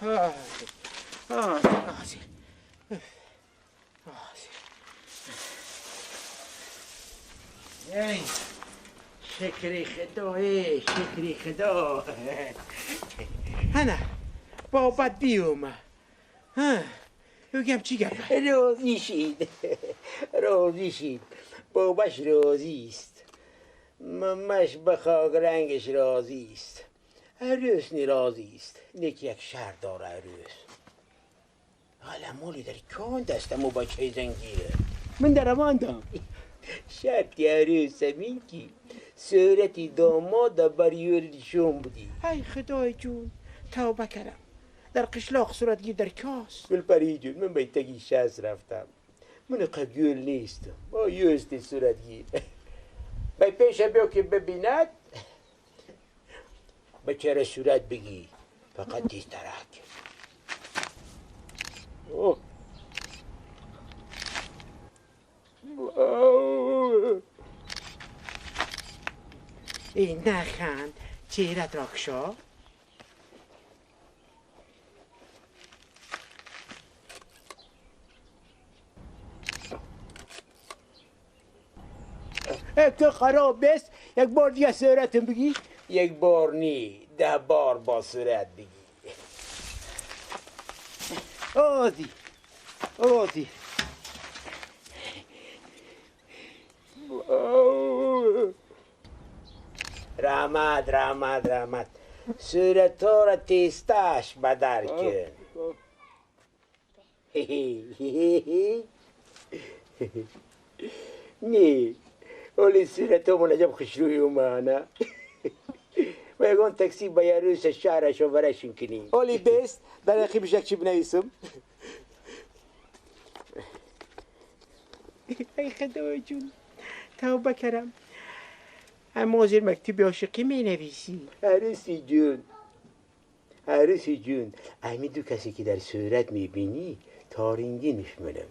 ای شکری خدا، ای شکری خدا. هنه بابت بیومه. ها بگم چی گپه؟ راضی شید، راضی شید. باباش راضی است، ممش به خاک رنگش راضی است، عروس نی راضی است. نیک یک شهر داره عروس. حالا مولی در کان دستم و بچه زنگیره. من در ماندم. شرطی عروس همین که صورتی داماد بر یوردشون بودی. ای خدای جون توبه کردم. در قشلاق صورتگیر در کاس. گل پری جون من به تگی شست رفتم. من قگول نیستم. با یوستی صورتگیر. به پیش بیا که ببیند به چرا صورت بگی فقط تیز ترک. اوه. ای نخند چهرت را کشا. تو خراب بست. یک بار دیگه صورتم بگی. یک بار نی، 10 بار با صورت بگی. آزی آزی. رحمت رحمت رحمت. صورت ها را تیستش بدر کن. نی ولی صورت ها من عجب خوشروی اومانه. و یکان تاکسی با یاروس شهرش و برشون کنیم. ولی بیست در اخی یک چی بنویسم. ای خدای جون توبه کردم. اما زیر مکتوب عاشقی می نویسی. عروسی جون، عروسی جون، امی دو کسی که در صورت می بینی تارینگی نشمنم.